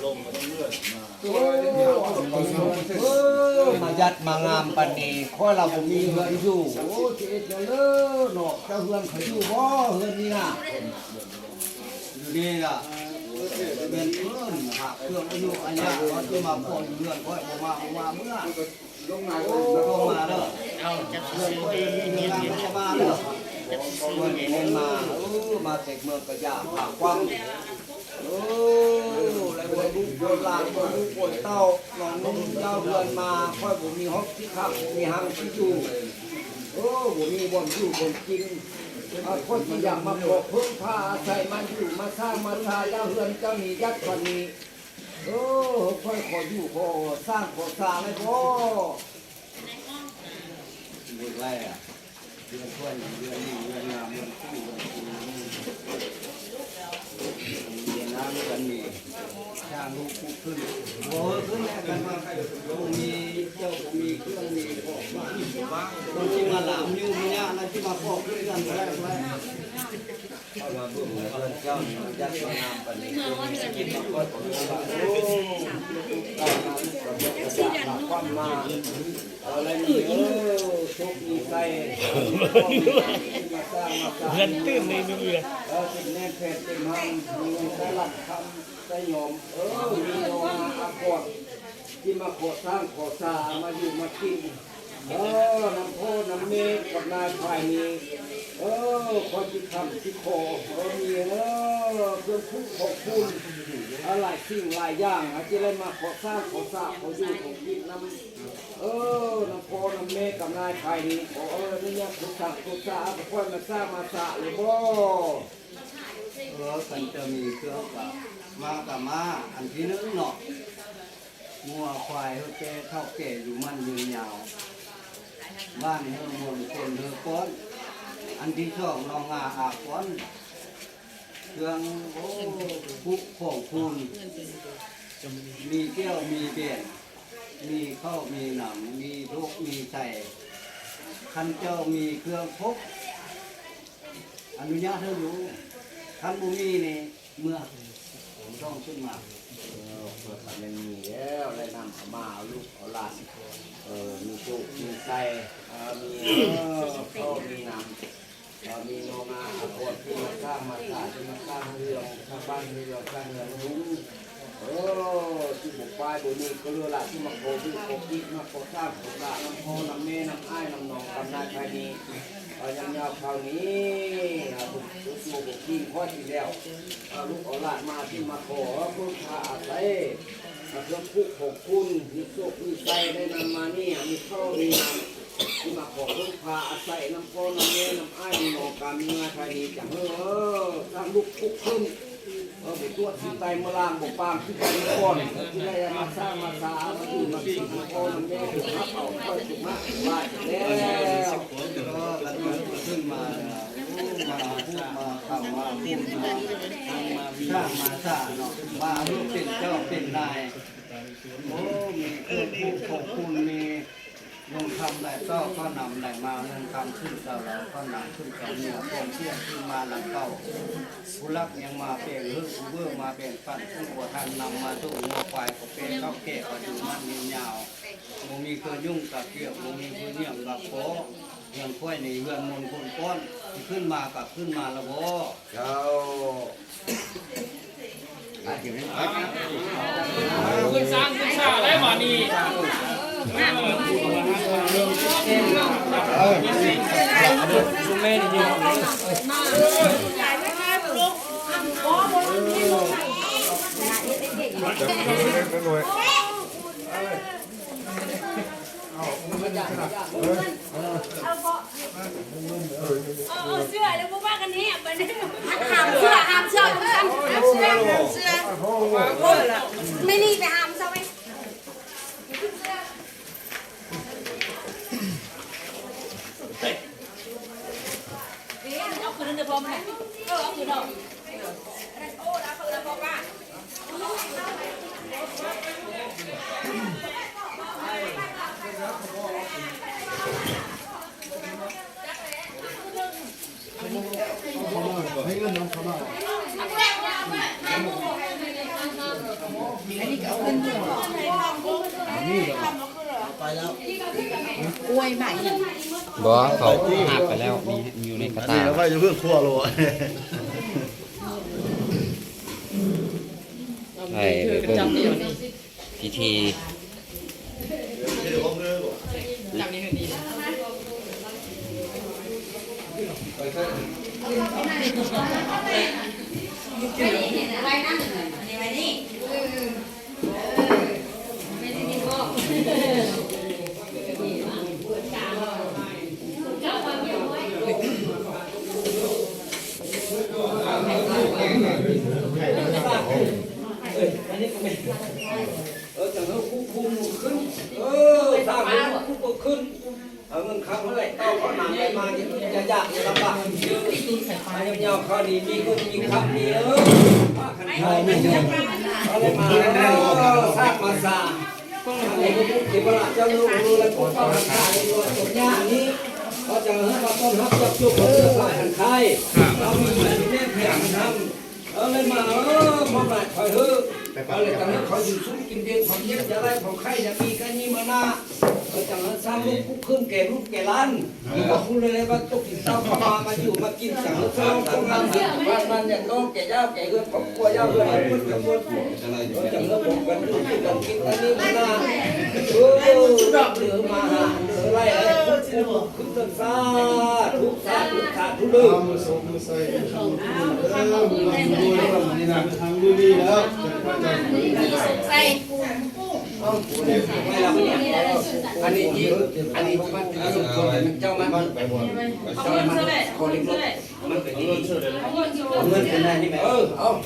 ໂອ້ ມາຍັດມາງາມປານນີ້ ຂ້ອຍລະບໍ່ມີເຮືອນຢູ່. ໂອ້ ຊິເຮັດຫຍັງເດີເນາະ ເຈົ້າເຮືອນເຂົາຢູ່ບໍ່ເຮືອນນີ້ນະ? ຢູ່ນີ້ລະ ແມ່ນເພິ່ນຫາເຄື່ອງອາຍຸອາຍາ ເຂົາຊິມາຂໍຢູ່ເຮືອນຂ້ອຍ ບໍ່ມາ ບໍ່ມາເມືອ. ລົງມາ ໂອ້ ລົງມາເດີ ເອົາຈັກຊິຊື້ເດ້ ເງິນມາເດີ ເງິນມາ ເອີ ມາແຕ່ເມືອງກະຢາ ພາຄວັງ ໂອ້ ແລ້ວບໍ່ລູກບໍ່ຫຼານ ບໍ່ລູກບໍ່ເຕົ້າ ນ້ອງນຸ່ງເຕົ້າເຮືອນມາ ຂ້ອຍບໍ່ມີຮອດທີ່ພັກ ບໍ່ມີຮັງທີ່ຢູ່ ໂອ້ ບໍ່ມີບ່ອນຢູ່ບ່ອນກິນ ຂ້ອຍຊິຢາກມາຂໍເພິ່ງພາອາໄສ ມາຢູ່ມາສ້າງມາສາເຈົ້າເຮືອນເຈົ້ານີ້ ຢາກປານນີ້. ໂອ້ ຂ້ອຍຂໍຢູ່ຂໍສ້າງຂໍສາໄດ້ບໍ່? ບໍ່ໄດ້ອະ ເຮືອນຂ້ອຍເຮືອນນີ້ເຮືອນງາມເຮືອນຄູ່ເຮືອນຄູເຮືອນງາມເຮືອນນີ້ ສ້າງລູກຜູ້ຂຶ້ນ ບໍ່ຂຶ້ນແລ້ວ ຄັນວ່າບໍ່ມີເຈົ້າບໍ່ມີເຄື່ອງມີຂອງ ມັນຊິມາຫຼາມຢູ່ມາຍາກ ມັນຊິມາຂໍຂຶ້ນເຮືອນບໍ່ໄດ້ ບໍ່ໄດ້. ເຂົ້າມາເບິ່ງເຮືອນເຈົ້ານີ້ມັນຈັກງາມປານນີ້ ເຈົ້າມີຊີວິດມາຮອດ ໂອ້ ເຈົ້າມາກະເປັນກະສະມາຄວັນມາ ເອີ ແລະມີ ເອີ ໂຊກມີໄຊ ມາສ້າງມາສ້າງ ເຮືອນຕື່ມໃນມື ເອີ ເປັນແໜ້ນແຜ່ນເຕັມຮັງ ມີເງິນໃຊ້ລ້ານຄຳໃຊ້ຍອມ ເອີ ມີໂຮງງານອາກອນ ທີ່ມາກໍ່ສ້າງກໍ່ສາ ມາຢູ່ມາກິນ ເອີ ນຳພໍ່ນຳແມ່ກັບນາຍພາຍນີ້ ເອີ ຂໍຊິຄຳຊິຂໍ ເອີ ມີ ເອີ ເຄື່ອງພູຂອງຄູນ ເອີ ຫຼາຍສິ່ງຫຼາຍຢ່າງ ອາດຈະໄດ້ມາກໍ່ສ້າງກໍ່ສາ ຂໍຢູ່ຂໍກິນນຳ ເອີ ນຳພໍ່ນຳແມ່ກັບນາຍພາຍນີ້ ຂໍ ເອີ ອະນຸຍາດໂທສາໂທສາ ຂ້ອຍມາສ້າງມາສາເລີຍບໍ່? ເອີ ຄັນຈະມີເຄື່ອງກະມາກະມາ ອັນທີໜຶ່ງເນາະ ງົວຄວາຍເຮີແກ່ເຖົ້າແກ່ຢູ່ໝັ້ນຍືນຍາວ ບ້ານເຮີມົນຄົນເຮີກ້ອນ ອັນທີສອງ ນ້ອງງາອາກອນ ເຄື່ອງ ໂອ້ ຜຸຂອງຄູນ ມີແກ້ວມີແບນ ມີເຂົ້າມີນ້ຳ ມີໂທກມີໄຊ ຄັນເຈົ້າມີເຄື່ອງຄົບ ອະນຸຍາດໃຫ້ຢູ່ ຄັນບໍ່ມີນີ້ ເມື່ອ ບໍ່ຕ້ອງຂຶ້ນມາ ເອີ ເພິ່ນກະແມ່ນມີແລ້ວ ໄດ້ນຳເອົາມາ ເອົາລູກເອົາຫຼານ ເອີ ມີໂຊກມີໄຊ ເອີ ມີ ເອີ ເຂົ້າມີນ້ຳ ເອີ ມີໂຮງງານອາກອນ ທີ່ມາສ້າງມາສາ ທີ່ມາສ້າງເຮືອນ ສ້າງບ້ານເຮືອນ ສ້າງເຮືອນຮຸ່ງ ເອີ ຊິບໍ່ປ້າຍບໍ່ໜີກະເຫຼືອລະ ຊິມາຂໍຢູ່ຂໍກິນ ມາຂໍສ້າງຂໍສານຳພໍ່ນຳແມ່ ນຳອ້າຍນຳນ້ອງ ກຳນາຍພາຍນີ້ ເອີ ຍາມຍາມຄາວນີ້ ເອີ ຜູ້ຢູ່ບໍ່ກິນຄອຍຊິແລ້ວ ເອົາລູກເອົາຫຼານມາ ຊິມາຂໍເພິ່ງພາອາໄສ ເອົາເຄື່ອງພູຂອງຄຸນ ມີໂຊກມີໄຊໄດ້ນຳມານີ້ ມີເຂົ້າມີນ້ຳ ຊິມາຂໍເພິ່ງພາອາໄສນຳພໍ່ນຳແມ່ ນຳອ້າຍນຳນ້ອງ ກຳນາຍພາຍນີ້ ຈັ່ງເຮີ ສ້າງລູກປຸກຂຶ້ນ ເອີ ບໍ່ຕົວະຊິໄຕມາລ້າງ ບໍ່ປາງຄືແຕ່ກ່ອນ ເອີ ທີ່ໄດ້ມາສ້າງມາສາ ມາຢູ່ມາກິນ ພໍ່ນຳແມ່ ຖືກຮັບເອົາ ຂ້ອຍຖືກມາຫຼາຍແລ້ວ ເອີ ກັນມາຂຶ້ນມາ ມາພຸດມາເຂົ້າມາພຸດມາ ມາສ້າງມາສາເນາະ ມາເປັນເຈົ້າເປັນນາຍ ໂອ້ ມີເຄື່ອງພູຂອງຄຸນ ມີ ເງິນຄຳໄດ້ຕໍ່ ເຂົ້ານຳໄດ້ມາ ເງິນຄຳຂຶ້ນຕໍ່ເລົາ ເຂົ້ານຳຂຶ້ນຕໍ່ເໜືອ ຂອງເສຍຄືນມາຫຼັງເກົ່າ ຜູ້ລັກຍັງມາແປງເຮີ ຜູ້ເບີມາແບ່ງປັນ ຜູ້ບໍ່ທັນນຳມາສູ່ ງົວຄວາຍກໍເປັນເຖົ້າແກ່ ອາຍຸໝັ້ນຍືນຍາວ ບໍ່ມີເຄື່ອງຫຍຸ້ງກະກຽວ ບໍ່ມີຜູ້ຫຍັງກະຂໍ ເຮືອນຂ້ອຍນີ້ເຮືອນມົນຄົນກ້ອນ ຊິຂຶ້ນມາກະຂຶ້ນມາລະບໍ? ເຈົ້າ ຂຶ້ນສາງຂຶ້ນສາໄດ້ບາດນີ້ ເອີ ແມ່ນຢູ່ ເອົາເສື້ອແລ້ວບໍ່ວ່າກັນແຮງປານໃດ ຫ້າມເສື້ອ ຫ້າມເສື້ອ ຫ້າມເສື້ອ ຫ້າມເສື້ອ ແມ່ນີ້ໄປຫ້າມເສື້ອໄວ້ ເອົາຄືນເດີ ພໍ່ແມ່ ເອີ ເອົາຄືນເນາະ. ໃຫ້ເງິນນຳເຂົາມາ ບໍ່ ເຂົາຫາບໄປແລ້ວ ມີ ຢູ່ໃນກະຕ່າ ອັນນີ້ເອົາໄວ້ຢູ່ເຮືອນຄົວໂລດ ໃຫ້ເບິ່ງພິທີ. ເອີ ຈັ່ງເຮົາຄຸກຄຸມຂຶ້ນ ເອີ ສ້າງໃຫ້ມັນຄຸກຂຶ້ນ ເອົາເງິນຄຳເຮົາໄຫຼຕໍ່ເຂົ້ານາໄຫຼມາ ຢ່າຍາກຢ່າລຳບາກ ເອີ ອາຍຸຍາວ ຄາວດີ ມີເງິນມີຄຳ ມີ ເອີ ພາກັນຂາຍ ເອົາໄຫຼມາ ເອີ ສ້າງມາສາ ໃຫ້ພະເທວະລາດເຈົ້າລູກ ແລະ ພວກເຈົ້າທັງຫຼາຍ ຕົນຍານີ້ ເຂົາຈະເອີ້ນວ່າຕ້ອນຮັບ ຈັບຈຸກ ເອີ ພາກັນຂາຍ ເຮົາມີເງິນຢູ່ໃນແຜງທຳ ເອີ ເລີຍມາ ເອີ ມາບາດຄອຍເຮີ ເອົາເລີຍ ກະເຮີ ເຂົາຢູ່ຊຸມກິນເດນ ເຂົາເຈັບ ຢ່າໄດ້ ເຂົາໄຂ້ ຢ່າມີກະມີມານາ ເຂົາຈັ່ງນັ້ນ ສ້າງລູກປຸກຂຶ້ນແກ່ລູກແກ່ຫຼານ ມີພະຄຸນເລີຍ ວ່າຕົກກິນເຕົ້າ ເຂົ້າມາ ມາຢູ່ມາກິນ ຈັ່ງເຮີ ສະຫຼອງສົງການ ບ້ານມັນ ຢ່າຕ້ອງແກ່ຍາວແກ່ເຮືອນ ຄອບຄົວຍາວເຮືອນ ໝົດທັງໝົດ ເອີ ຈັ່ງເຮີ ພົບກັນຢູ່ ກິນກັນ ກິນກັນ ມີມານາ ເອີ ເດີມາຫາ ເດີໄລ່ ເອີ ຂຶ້ນຕົ້ນ ສາທຸ ສາທຸ ສາທຸເດີ ອັນນີ້ທີ່ ອັນນີ້ທີ່ມັນເປັນສົມຄວນ ເຈົ້າມັນ ເຈົ້າມັນ ຂໍເລັກນ້ອຍ ມັນເປັນ ເອົາເງິນເປັນນາຍນີ້ແມ່ ເອີ ເອົາ.